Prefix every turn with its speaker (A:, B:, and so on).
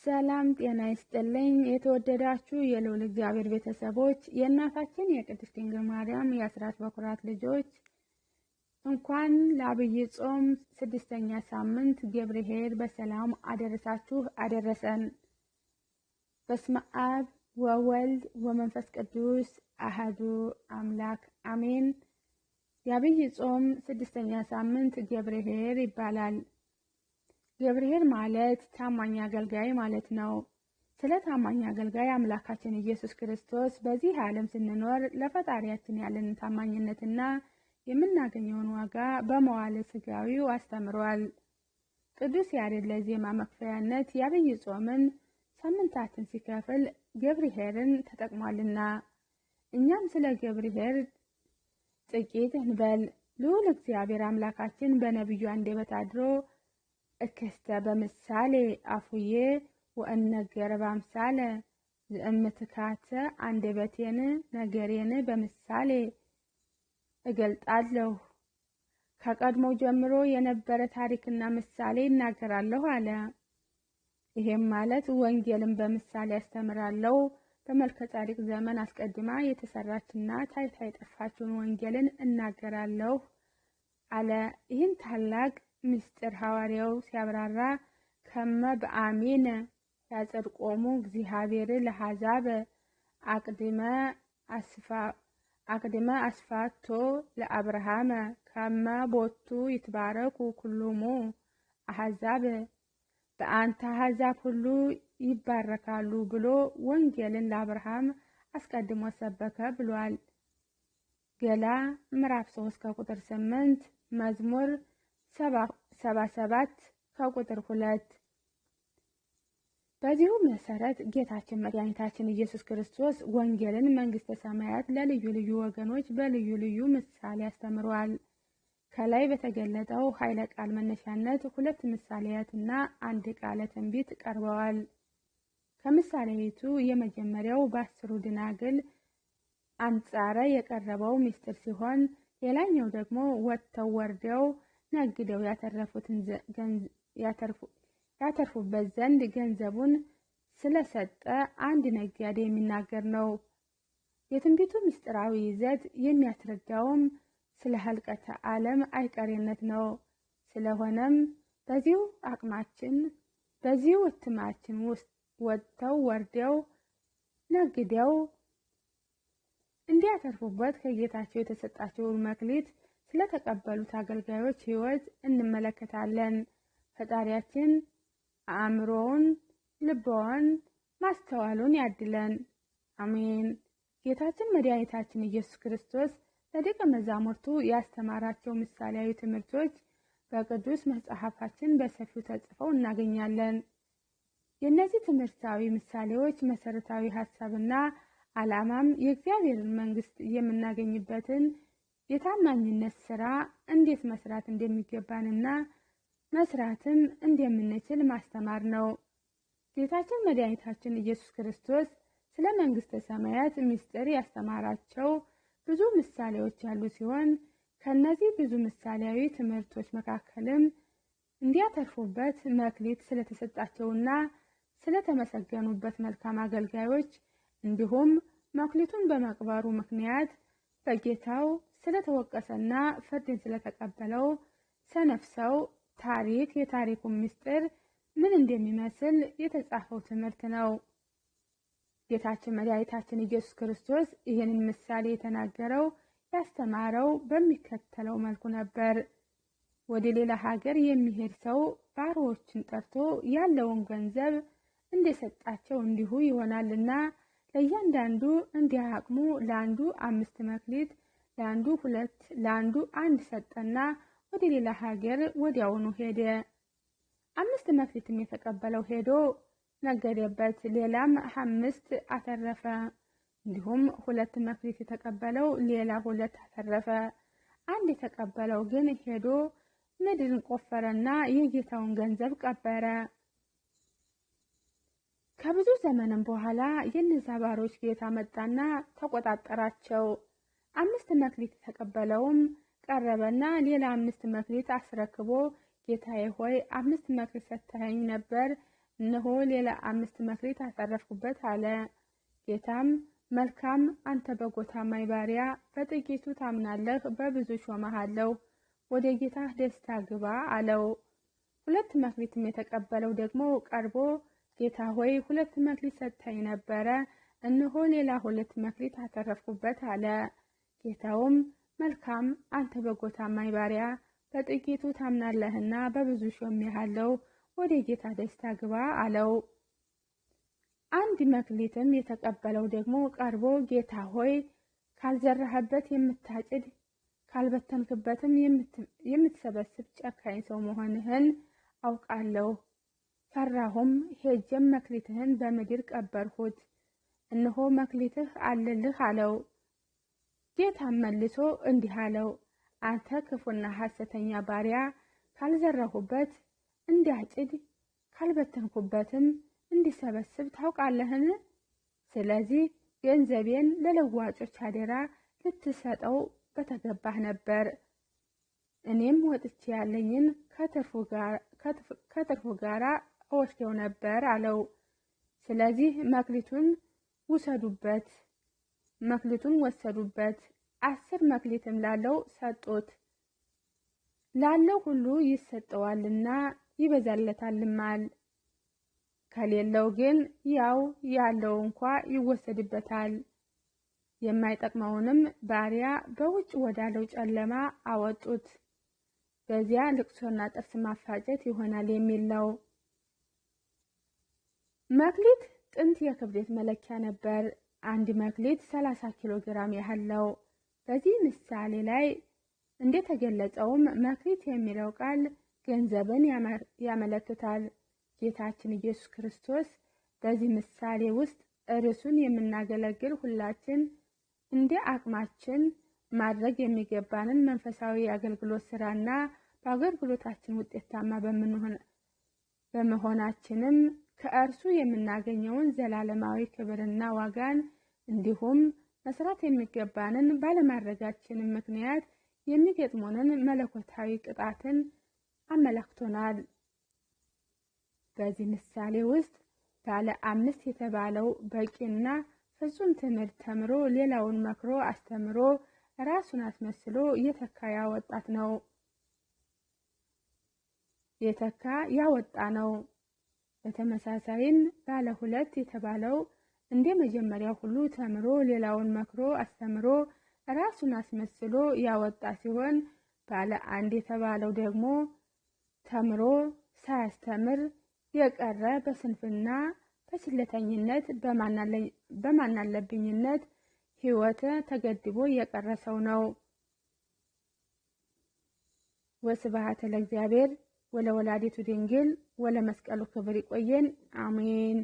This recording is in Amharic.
A: ሰላም ጤና ይስጥልኝ። የተወደዳችሁ የልዑል እግዚአብሔር ቤተሰቦች፣ የእናታችን የቅድስት ድንግል ማርያም የአስራት በኩራት ልጆች፣ እንኳን ለዐቢይ ጾም ስድስተኛ ሳምንት ገብርኄር በሰላም አደረሳችሁ አደረሰን። በስመ አብ ወወልድ ወመንፈስ ቅዱስ አሐዱ አምላክ አሜን። የዐቢይ ጾም ስድስተኛ ሳምንት ገብርኄር ይባላል። ገብርኄር ማለት ታማኝ አገልጋይ ማለት ነው። ስለ ታማኝ አገልጋይ አምላካችን ኢየሱስ ክርስቶስ በዚህ ዓለም ስንኖር ለፈጣሪያችን ያለንን ታማኝነትና የምናገኘውን ዋጋ በመዋዕለ ሥጋዊው አስተምሯል። ቅዱስ ያሬድ ለዜማ መክፈያነት የዐቢይ ጾምን ሳምንታትን ሲከፍል ገብርኄርን ተጠቅሟልና እኛም ስለ ገብርኄር ጥቂት እንበል። ልዑል እግዚአብሔር አምላካችን በነቢዩ አንደበት አድሮ እክስተ በምሳሌ አፉዬ ወእነገረ በአምሳለ ዘእምትካተ፣ አንደበቴን ነገሬን በምሳሌ እገልጣለሁ፣ ከቀድሞ ጀምሮ የነበረ ታሪክና ምሳሌ እናገራለሁ አለ። ይሄም ማለት ወንጌልን በምሳሌ አስተምራለሁ፣ በመልከ ጻድቅ ዘመን አስቀድማ የተሰራችና ታይታ የጠፋችውን ወንጌልን እናገራለሁ አለ። ይህን ታላቅ ምስጢር ሐዋርያው ሲያብራራ ከመ በአሜነ ያጸድቆሙ እግዚአብሔር ለአሕዛብ አቅድመ አስፋቶ ለአብርሃም ከመ ቦቱ ይትባረኩ ኩሎሙ አሕዛብ፣ በአንተ አሕዛብ ሁሉ ይባረካሉ ብሎ ወንጌልን ለአብርሃም አስቀድሞ ሰበከ ብሏል። ገላ ምዕራፍ 3 ከቁጥር 8፣ መዝሙር 77 ከቁጥር 2። በዚሁ መሰረት ጌታችን መድኃኒታችን ኢየሱስ ክርስቶስ ወንጌልን መንግሥተ ሰማያት ለልዩ ልዩ ወገኖች በልዩ ልዩ ምሳሌ አስተምሯል። ከላይ በተገለጠው ኃይለ ቃል መነሻነት ሁለት ምሳሌያትና አንድ ቃለ ትንቢት ቀርበዋል። ከምሳሌቱ የመጀመሪያው በ10ሩ ደናግል አንጻረ የቀረበው ምስጢር ሲሆን፣ ሌላኛው ደግሞ ወጥተው ወርደው ነግደው ያተርፉበት ዘንድ ገንዘቡን ስለሰጠ አንድ ነጋዴ የሚናገር ነው። የትንቢቱ ምስጢራዊ ይዘት የሚያስረዳውም ስለ ኅልቀተ ዓለም አይቀሬነት ነው። ስለሆነም በዚሁ አቅማችን በዚሁ እትማችን ውስጥ ወጥተው ወርደው ነግደው እንዲያተርፉበት ከጌታቸው የተሰጣቸውን መክሊት ስለተቀበሉት አገልጋዮች ሕይወት እንመለከታለን። ፈጣሪያችን አእምሮውን፣ ልቦውን፣ ማስተዋሉን ያድለን። አሜን። ጌታችን መድኃኒታችን ኢየሱስ ክርስቶስ ለደቀ መዛሙርቱ ያስተማራቸው ምሳሌያዊ ትምህርቶች በቅዱስ መጽሐፋችን በሰፊው ተጽፈው እናገኛለን። የእነዚህ ትምህርታዊ ምሳሌዎች መሰረታዊ ሀሳብና ዓላማም የእግዚአብሔርን መንግሥት የምናገኝበትን የታማኝነት ስራ እንዴት መስራት እንደሚገባንና መስራትም እንደምንችል ማስተማር ነው። ጌታችን መድኃኒታችን ኢየሱስ ክርስቶስ ስለ መንግሥተ ሰማያት ምስጢር ያስተማራቸው ብዙ ምሳሌዎች ያሉ ሲሆን፣ ከእነዚህ ብዙ ምሳሌያዊ ትምህርቶች መካከልም እንዲያተርፉበት መክሊት ስለተሰጣቸውና ስለተመሰገኑበት መልካም አገልጋዮች፣ እንዲሁም መክሊቱን በመቅበሩ ምክንያት በጌታው ስለተወቀሰና ፍርድን ስለተቀበለው ሰነፍ ሰው ታሪክ የታሪኩን ምስጢር ምን እንደሚመስል የተጻፈው ትምህርት ነው። ጌታችን መድኃኒታችን ኢየሱስ ክርስቶስ ይህንን ምሳሌ የተናገረው ያስተማረው በሚከተለው መልኩ ነበር። ወደ ሌላ ሀገር የሚሄድ ሰው ባሮዎችን ጠርቶ ያለውን ገንዘብ እንደሰጣቸው እንዲሁ ይሆናልና ለእያንዳንዱ እንዲህ አቅሙ ለአንዱ 5 መክሊት፣ ለአንዱ 2፣ ለአንዱ 1 ሰጠና ወደ ሌላ ሀገር ወዲያውኑ ሄደ። 5 መክሊትም የተቀበለው ሄዶ ነገደበት፣ ሌላም 5 አተረፈ። እንዲሁም 2 መክሊት የተቀበለው ሌላ 2 አተረፈ። 1 የተቀበለው ግን ሄዶ ምድርን ቆፈረና የጌታውን ገንዘብ ቀበረ። ከብዙ ዘመንም በኋላ የእነዚያ ባሮች ጌታ መጣና ተቆጣጠራቸው። 5 መክሊት የተቀበለውም ቀረበና ሌላ 5 መክሊት አስረክቦ፣ ጌታዬ ሆይ፣ 5 መክሊት ሰጥተኸኝ ነበር፣ እነሆ ሌላ 5 መክሊት አተረፍኩበት አለ። ጌታም መልካም አንተ በጎ ታማኝ ባሪያ፣ በጥቂቱ ታምናለህ፣ በብዙ ሾመሃለሁ፣ ወደ ጌታህ ደስታ ግባ አለው። 2 መክሊትም የተቀበለው ደግሞ ቀርቦ ጌታ ሆይ 2 መክሊት ሰጥተኸኝ ነበረ፣ እነሆ ሌላ 2 መክሊት አተረፍኩበት አለ። ጌታውም መልካም አንተ በጎ ታማኝ ባሪያ፣ በጥቂቱ ታምናለህና በብዙ ሾሜሃለሁ፣ ወደ ጌታ ደስታ ግባ አለው። 1 መክሊትም የተቀበለው ደግሞ ቀርቦ ጌታ ሆይ ካልዘራህበት የምታጭድ ካልበተንክበትም የምትሰበስብ ጨካኝ ሰው መሆንህን አውቃለሁ። ፈራሁም፣ ሄጄም መክሊትህን በምድር ቀበርሁት፣ እነሆ መክሊትህ አለልህ አለው። ጌታም መልሶ እንዲህ አለው፣ አንተ ክፉና ሐሰተኛ ባሪያ፣ ካልዘራሁበት እንዲያጭድ ካልበተንኩበትም እንዲሰበስብ ታውቃለህን? ስለዚህ ገንዘቤን ለለዋጮች አደራ ልትሰጠው በተገባህ ነበር። እኔም ወጥቼ ያለኝን ከትርፉ ጋር እወስደው ነበር አለው። ስለዚህ መክሊቱን ውሰዱበት መክሊቱን ወሰዱበት። 10 መክሊትም ላለው ሰጡት። ላለው ሁሉ ይሰጠዋልና ይበዛለታልማል። ከሌለው ግን ያው ያለው እንኳ ይወሰድበታል። የማይጠቅመውንም ባሪያ በውጭ ወዳለው ጨለማ አወጡት። በዚያ ልቅሶና ጥርስ ማፋጨት ይሆናል የሚል ነው። መክሊት ጥንት የክብደት መለኪያ ነበር። አንድ መክሊት 30 ኪሎ ግራም ያህል ነው። በዚህ ምሳሌ ላይ እንደተገለጸውም መክሊት የሚለው ቃል ገንዘብን ያመለክታል። ጌታችን ኢየሱስ ክርስቶስ በዚህ ምሳሌ ውስጥ እርሱን የምናገለግል ሁላችን እንደ አቅማችን ማድረግ የሚገባንን መንፈሳዊ የአገልግሎት ስራና በአገልግሎታችን ውጤታማ በመሆናችንም ከእርሱ የምናገኘውን ዘላለማዊ ክብርና ዋጋን እንዲሁም መስራት የሚገባንን ባለማድረጋችን ምክንያት የሚገጥሙንን መለኮታዊ ቅጣትን አመላክቶናል። በዚህ ምሳሌ ውስጥ ባለ 5 የተባለው በቂና ፍጹም ትምህርት ተምሮ ሌላውን መክሮ አስተምሮ ራሱን አስመስሎ የተካ ያወጣ ነው። በተመሳሳይም ባለ 2 የተባለው እንደ መጀመሪያው ሁሉ ተምሮ ሌላውን መክሮ አስተምሮ ራሱን አስመስሎ ያወጣ ሲሆን፣ ባለ 1 የተባለው ደግሞ ተምሮ ሳያስተምር የቀረ በስንፍና በችለተኝነት በማናለብኝነት ሕይወት ተገድቦ የቀረ ሰው ነው። ወስብሐት ለእግዚአብሔር ወለወላዲቱ ድንግል ወለመስቀሉ ክብር። ይቆየን። አሜን።